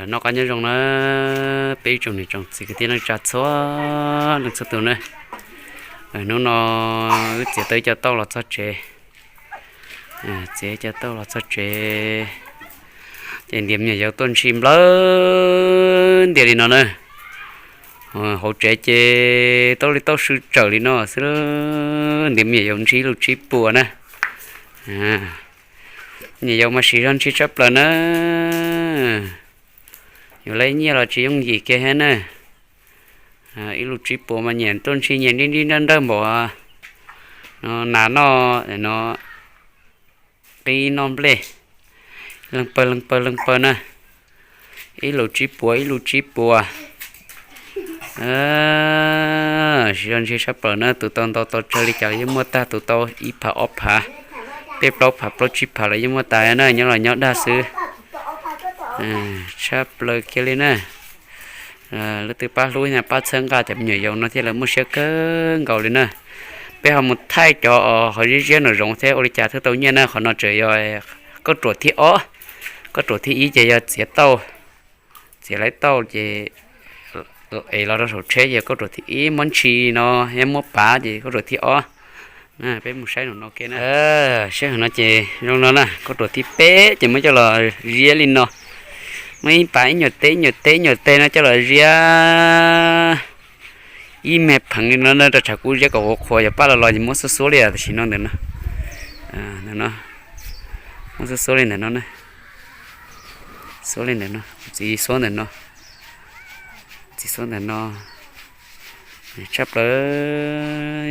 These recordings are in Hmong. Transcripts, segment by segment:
Noj qab nyob zoo na, peb ib tsoom niam tsoom txiv kwv tij neej tsa txhua leej txhua tus na. Hnub no wb txiav tau ib co tauj los txog tsev, txiav ib co tauj los txog tsev, ces ntiav me nyuam yaus tuaj ntshis nplawg ntias li no na. Hauv tsev ces tauj li tauj sw tsawm li no xwb, ntiav me nyuam yaus ntshis ib lub tsib puas na. Me nyuam yaus mas siv zog ntshis tshaj plaws na. Yuav lab nyiaj los tsis yooj yim kiag thiab na. Ib lub tsib puas mas nyiam tuaj ntshis nyiam nrib nrib nrawj nrawj npaum no, nas noj no, qib noj nplej, leej pawg leej pawg leej pawg na. Ib lub tsib puas ib lub tsib puas. Siv zog ntshis tshaj plaws na, tus tau ntau tau tsawg li cas los yeej muaj tag, tus tau ib phav ob phav, peb plaub phav plaub tsib phav los yeej muaj tas na, nyob los nyob dag xwb. Tshaj plaws kiag li na. Leej twg pab hlub pab txhawb nqa cov me nyuam yaus no thiaj li muaj siab kawg nkaus li na. Peb ho mus thaij cov ho ziab ziab nraum zoov thiab ua li cas thiaj tau nyiaj na. Qhov no tseem yog kauj ruam thib ob, kauj ruam thib ib ces yog txiav tauj, txiav lawv tauj ces es los rau saum tsheb ces kauj ruam thib ib muab ntshis no thiab muab pav ces kauj ruam thib ob. Peb mus saib nraum no ke na. Sij hawm no ces zoo no na, kauj ruam thib peb ces muab coj los ziab li no. Muab ib pav ib nyuag teg ib nyuag teg ib nyuag teg no coj los ziab ib me pheev li no rau tshav kub ziab kom huv qhuav, yog paj los los ces muab xuab xuab li tam sim no ntawm no. Muab xuab xuab li ntawm no na. Xuab li ntawm no, txiv xuab ntawm no. Txiv xuab ntawm no. Tshaj plaws,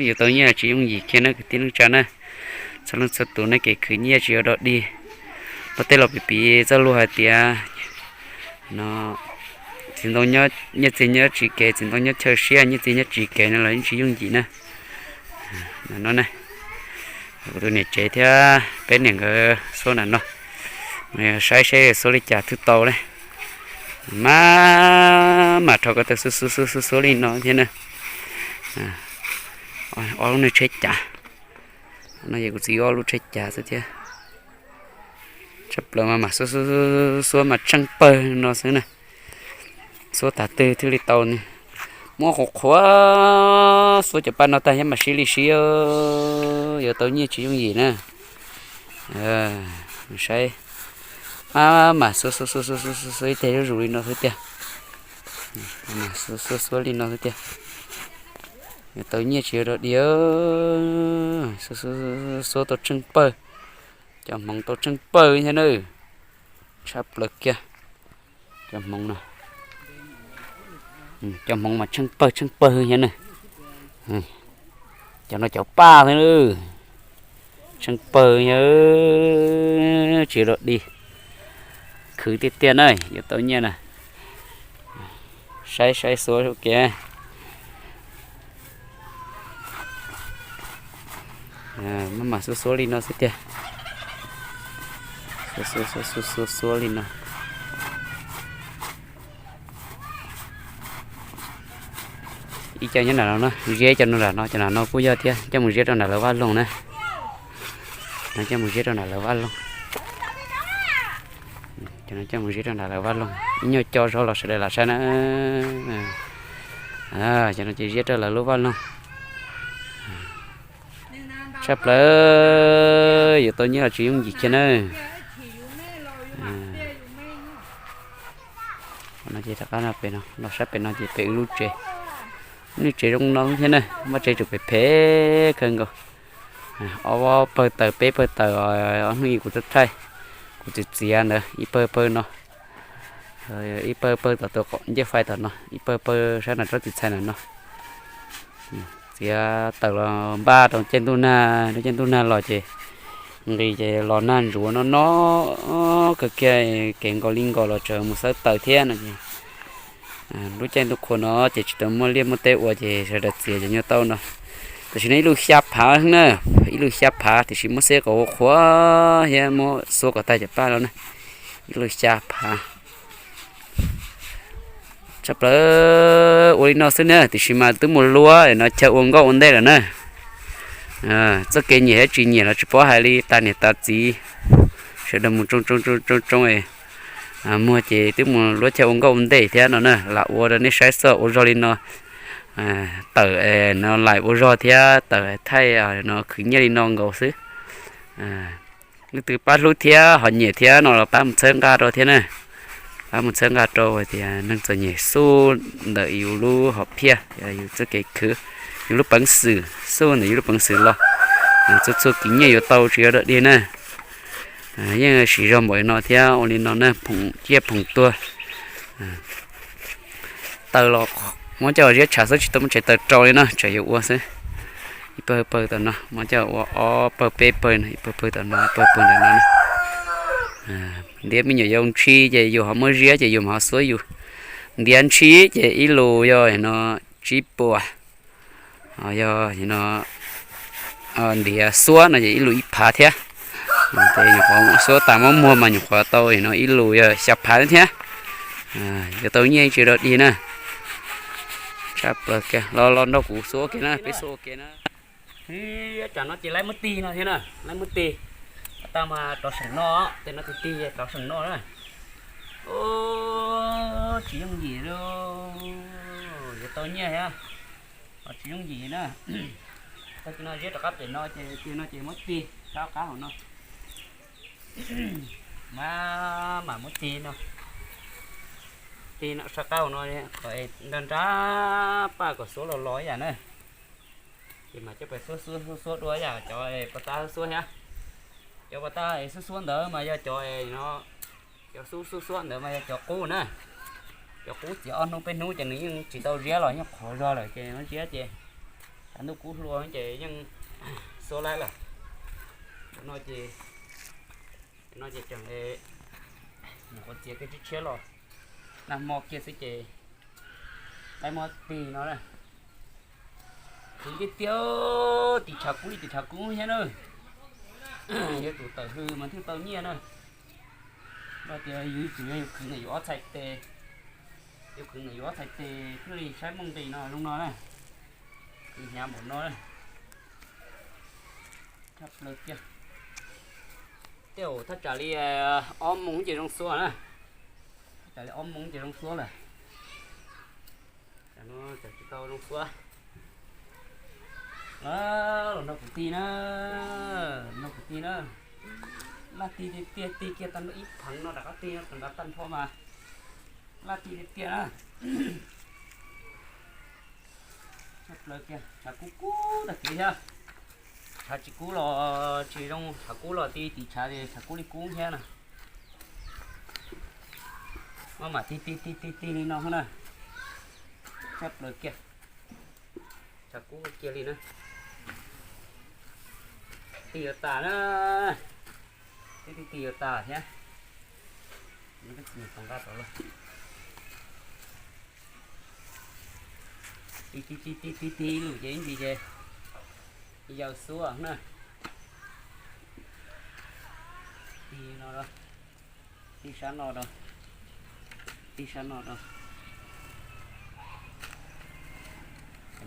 yuav tau nyiaj tsis yooj yim kiag na kwv tij neej tsa na. Txhua leej txhua tus nej kev khwv nyiaj tsis yog dog dig. Luag tej los piv piv txoj lus hais tias no, txiv ntoo, nyiaj txiag nyob tsis kev, txiv ntoo nyob chaw siab, nyiaj txiag nyob tsis kev no los yeej tsis yooj yim na. No na, kuv tus niam tsev thiab peb niam nkawd xuab ntawm no, saib seb xuab li cas twb tau li. Maj mam rho ko taw xuab xuab xuab xuab xuab li no thiab na. Ob lub niag tsheb cav no, yog kuv txiv ob lub tsheb cav xwb thiab. Tshaj plaws mas mam xuab xuab xuab mas tsheej pawg no xwb na. Xuab tag twg thiaj li tau ne. Muab qhuav qhuav xuab cov paj no tag thiab mam sib li sib, yuav tau nyiaj tsis yooj yim na. Saib, maj mam xuab xuab xuab xuab xuab ib teg zuj zus li no xwb tiag. Xuab xuab xuab li no xwb tiag. Yuav tau nyiaj tsis yog dog dig. Xuab xuab xuab tau tsheej pawg. Cov hmoov tau tsheej pawg thiab na. Tshaj plaws kiag. Cov hmoov no, cov hmoov mas tsheej pawg tsheej pawg thiab na. Cov no cov paj thiab na. Tsheej pawg thiab, tsis yog dog dig. Khwv tiag tiag na, yuav tau nyiaj na. Saib saib xuab ke. Maj mam xuab xuab li no xwb tiag. Xuab xuab xuab xuab xuab li no. Ib co nyob nram no na, ziab ib co no nram no, cov nram no kuj yog thiab, coj mus ziab rau nram lawv vaj loog na. No coj mus ziab rau nram lawv vaj loog. Cov no coj mus ziab rau nram lawv vaj loog, ib nyuag co zog los sawv daws lam saib na. Cov no ces ziab rau lawv lub vaj loog. Tshaj plaws, yuav tau nyiaj los tsis yooj yim kiag na. No ces rov qab no pem no, los sab pem no ces pem wb lub tsev. Lub tsev zoo no thiab na, vaj tsev tseem phem phem kawg nkaus. Ob pawg taws peb pawg taws, ob hnub ib kuv tuaj thaij, kuv txiav txiav ntawd ib pawg pawg no, ib pawg pawg tom tus qaum ncej fais tom no, ib pawg pawg sab nram tsob txiv txhais ntawm no. Txiav taws los npaj rau caij ntuj nag, rau caij ntuj nag los ces nqis ces los nag ntsuav no no kawg kiag, kev nkaus li nkaus los tseem mus xawb taws thiab no ces lub caij ntuj qhua no ces tsis tau muaj liaj muaj teb ua ces sawv daws txiav cov nyuag tauj no. Tam sim no ib lub xya phav na, ib lub xya phav tiam sis muab xeb kom ua qhuav thiab muab xuab kom tag cov paj no na. Ib lub xya phav. Tshaj plaws, ua li no xwb na, tiam sis mas twb mus luaj no chaw ua nkauj ua ntej lawm na. Txoj kev nyiam thiab tsis nyiam los tsis paub hais li, tas niam tas txiv sawv daws mus tsoo tsoo tsoo tsoo es Muag ces twb mus luab chaw ua nkauj ua ntej thiab no na, lam ua rau nej saib xwb ua zog li no. Tawm no laim ua zog thiab tawm thaij no khwv nyiaj li no nkaus xwb. Leej twg pab hlub thiab ho nyiam thiab no los pab mus txhawb nqa rau thiab na. Pab mus txhawb nqa rau hais tias neeg txom nyem xub ntawm yus lub hom phiaj, yus txoj kev khwv, yus lub peev xwm, xub ntawm yus lub peev xwm los txhua txhua kis nyiaj yuav tau tsis yog dog dig na. Yeej siv zog npaum li no thiab ua li no na, phoom ciaj phoom tuag. Taws los muab coj ziab tshav xwb tsis tau muab tsev taws rau li na, tsam yuav ua xwb. Ib pawg pawg tom no muab coj ua ob pawg peb pawg no, ib pawg pawg tom no ib pawg pawg ntawm no na. Ntiav me nyuam yaus ntshis ces yus ho muab ziab ces yus mam ho xuab yus. Ntiav ntshis ces ib lus yog no tsib puas, yog no ntiav xuab no ces ib lus ib phav thiab. Ces nyuam qhuav xuab tas muab muag mas nyuam qhuav tau no ib lus yog xya phav thiab. Yuav tau nyiaj tsis dog dig na. Tshaj plaws kiag, los los nrog kuv xuab ua ke na, peb xuab ua ke na. Tsam no ces laib muab tig no thiab na, laib muab tig. Tau mas rov seem no, tej no tig tig rov seem no na. Tsis yooj yim li, yuav tau nyiaj thiab, tsis yooj yim na. Tag kis no ziab rov qab pem no ces tig no ces muab tig sab qab hauv no. Mas mam muab tig no, tig no sab qab hauv no, nrab nrab paj kom xuab los los ib yam na. Ces mas coj pais xuab xuab xuab xuab dua ib yam cov pas tab xuab thiab. Cov pas tab xuab xuab ntawd mas yog cov no, cov xuab xuab xuab ntawd mas yog cov qub na. Cov qub txiav ob hnub peb hnub ces nws yeej tsis tau ziab los yeej qhuav zog lawm ces no ziab ces, thaum ntuj kub hlua ces yeej xuab laib lawm. Cov no ces, cov no ces tseem nyuam qhuav txiav kiag tshiab tshiab los, nag hmo kiag xwb ces laib muab tig no na. Khwv tiag tiag, tiv tshav kub li tiv tshav kub thiab na. Yuav tsum tawm hws mas thiaj tau nyiaj na. Tias yus tseem yog yus khwv ntawm yus ob txhais tes, yus khwv ntawm yus ob txhais tes thiaj li saib muaj nqis no zoo no na. Khwv hnyav npaum no na. Tshaj plaws kiag. Tej zaum thaj tsam li ob moos ces zoo xuab na. Thaj tsam li ob moos ces zoo xuab lawm. Tam no tseem tsis tau zoo xuab. Los nrog kuv tig na, nrog kuv tig na. Laj tig tiag tiag, tig kiag tag nrho ib pheev no rov qab tig no rov nrad tag nrho mas laj tig tiag tiag na. Tshaj plaws kiag, tshav kub kub tag kev thiab. Tshav tsis kub los tsis zoo, tshav kub los tig tim tshav, tshav kub li kub thiab na. Maj mam tig tig tig tig tig li no na. Tshaj plaws kiag, tshav kub kiag li na. Tig yuav tas na, twb tig tig yuav tas thiab. Nqa tod los. Tig tig tig tig tig tig lawm ces ib ntsis ces yaws xuab na. Tig no, tig sab no rau, tig sab no rau. Ces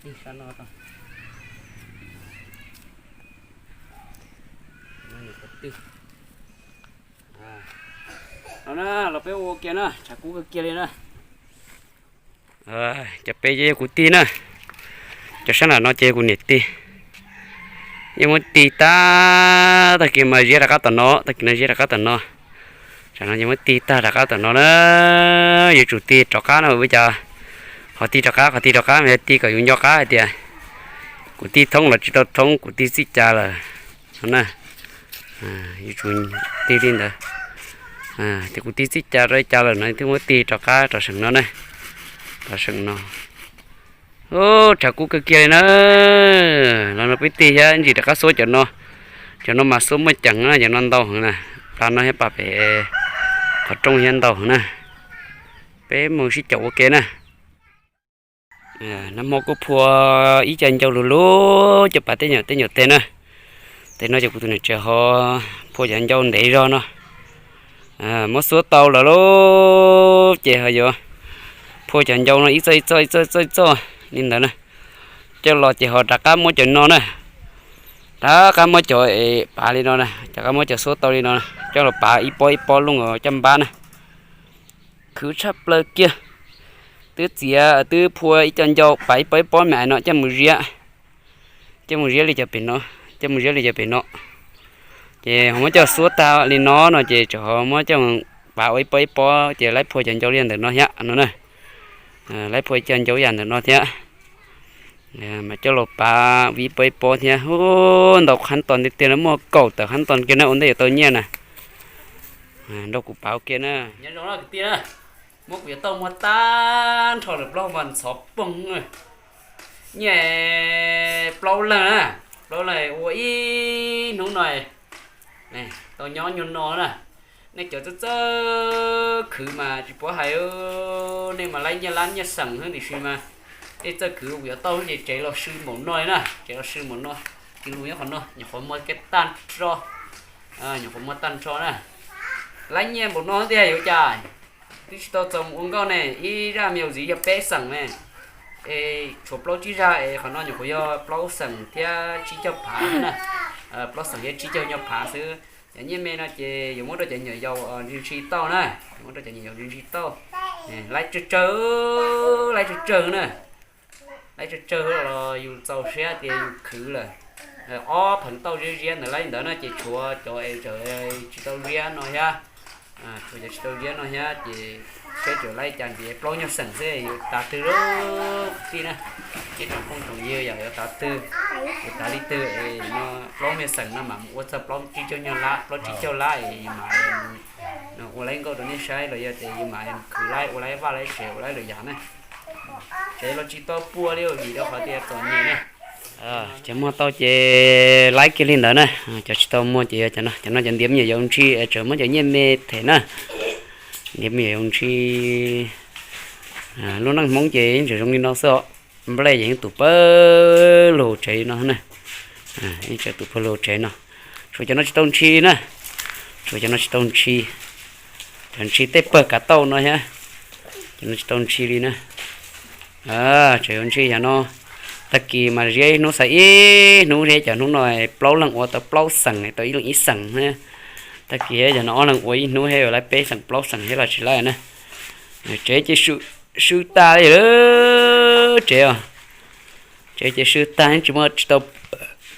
tig sab no rau. Tig no na, los peb ua kiag na, tshav kub kawg kiag li na. Cov peb ces yog kuv tig na, cov sab nram no ces yog kuv niam tig. Yeej muab tig tag, tag kis mas ziab rov qab tom no, tag kis no ziab rov qab tom no. Tsam no ces muab tig tag rov qab tom no na, yuav tsum tig rov qab no ua cas, qhov tig rov qab, qhov tig rov qab mas yog tig kom yus nco qab hais tias kuv tig thoob los tsis tau thoob, kuv tig txij cas lawm no na. Yuav tsum tig li ntawd. Ces kuv tig txij cas rau li cas lawm no thiaj muab tig rov qab rov seem no na. Rov seem no. Tshav kub kawg kiag li na. Los no peb tig thiab ntsis rov qab xuab cov no. Cov no mas xuab muaj ceem na, cov no ntau heev na. Plas no thiab pas pem qhov rooj thiab ntau heev na. Peb mus sib caum ua ke na. Nag hmo kuj phua ib co ncauj lug lug coj pas tej nyuam tej nyuam teg na. Tej no ces kuv tus niam tsev ho phua cov ncauj ntev zog no. Muab xuab tau lawm lauj ces ho yuav phua cov ncauj no ib txoj ib txoj ib txoj ib txoj li ntawd na. Coj los ces ho rov qab muab cov no na, Rov qab muab cov es pav li no na, rov qab muab cov xuab tau li no na, coj los pav ib pob ib pob looj coj npab na. Khwv tshaj plaws kiag. Twb txiav twb phua ib co ncau pav ib pob ib pob me ais no coj mus ziab. Coj mus ziab li cov pem no, coj mus ziab li cov pem no. Ces ho muab coj xuab tag li no no ces tseem ho muab coj pav ua ib pob ib pob ces laib phua cov ncau li ntawm no thiab no na. Laib phua ib co ncau ib yam ntawm no thiab. Mas coj los pav ua ib pob ib pob thiab. Ntau khab tos tiag tiag na, muaj kaum tawm khab tos kiag na ua ntej yuav tau nyiaj na. Nrog kuv pav ua ke na. Nyob zoo na kwv tij na, muab kuv cov tauj muag tag nrho lawm, plaub mas ntxhov poog. Nyiaj plaub leeg na, plaub leeg ua ib hnub no tau nyob nyuag no na. Nej cov txawj txawj khwv mas tsis paub hais, nej mas laib nyiaj lab nyiaj xeem xwb tiam sis mas nej txawj khwv kuv yuav tau ces tsev los sw npaum no li na, tsev los sw npaum no. Kis lus nyob qhov no, nyuam qhuav muag kiag tag nrho, nyuam qhuav muag tag nrho na. Laib nyiaj npaum no tiag yuav cas, twb tsis tau txaus ua nkauj ne, ib zaj me nyuam ntxiv yog peb xeem ne. Es tshuav plaub tsib zaj es qhov no nyuam qhuav yog plaub xeem thiab tsib caug phav na. Plaub xeem thiab tsib caug nyuag phav xwb. Cov nyiaj me no ces yuav muab rau cov me nyuam yaus ntsi ntsi tauj na, yuav muab rau cov me nyuam yaus ntsi ntsi tauj. Laib tsawg tsawg, laib tsawg tsawg na. Laib tsawg tsawg los yus txaus siab tias yus khwv lawm. Ob pheev tauj ziab ziab ntawd laib ntawd no ces tshuav cov es tsis tau ziab no thiab. Tshuav cov tsis tau ziab no thiab ces seb tseem laib cas nrhiav plaub nyuag xeem xwb yuav tas twg lub tij na. Ces tsoom phooj tsoom ywg yog yuav tas twg, yuav tas li twg es no plaub nyuag xeem no mam mus ua txog plaub tsib caug nyuag lab, plaub tsib caug lab es mam ua laib nkauj rau nej saib los yog tias yus mam khwv laib ua laib vaj laib tsev ua laib lwm yam na. Tsev los tsis tau pua li vim rau qhov tias txom nyem na. Ces muag tau ces laib kiag li ntawd na. Cov tsis tau muag ces yog cov no, cov no cov ntiav me nyuam yaus ntshi es tseem muab cov nyiaj me them na. Ntiav me nyuam yaus ntshi. Lub neej Hmoob ces yeej tseem zoo li no xwb os. Nplej ces yeej tus pawg lug tsev no na. Yeej tseem tus pawg lug tsev no. Tshuav cov no tsis tau ntshi na. Tshuav cov no tsis tau ntshi. Cov ntshi tej pawg kav tauj no thiab. Cov no tsis tau ntshi li na. Tseem yuav ntshi yog no. Tag kis mas ziab ib hnub xav ib hnub thiab, cov hnub no plaub leeg ua tau plaub xeem tau ib leeg ib xeem thiab. Tag kis yog no ob leeg ua ib hnub thiab yuav laib peb xeem plaub xeem thiab los tsis laib na. Tsev ces sw tag li lawm tsev os. Tsev ces sw tag tsis muaj tsis tau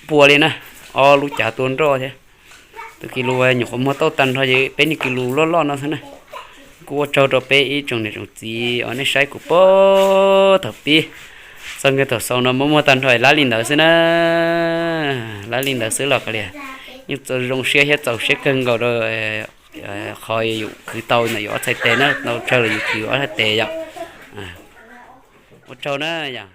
pua li na. Ob lub cav tua nroj thiab. Tus kis lus nyuam qhuav muag tauj tag nrho ces peb niag kis lus loj loj no xwb na. Kuj ua tsaug rau peb ib tsoom niam tsoom txiv uas nej saib kuv puag thaum pib txog kiag thaum xaus no muab muag tag nrho lab li ntawd xwb na. Lab li ntawd xwb los kav liam, yeej txaus zoo siab thiab txaus siab kawg nkaus rau qhov yus khwv tau ntawm yus ob txhais tes na, tau tsawg los yus khwv ob txhais tes yom. Ua tsaug na yom.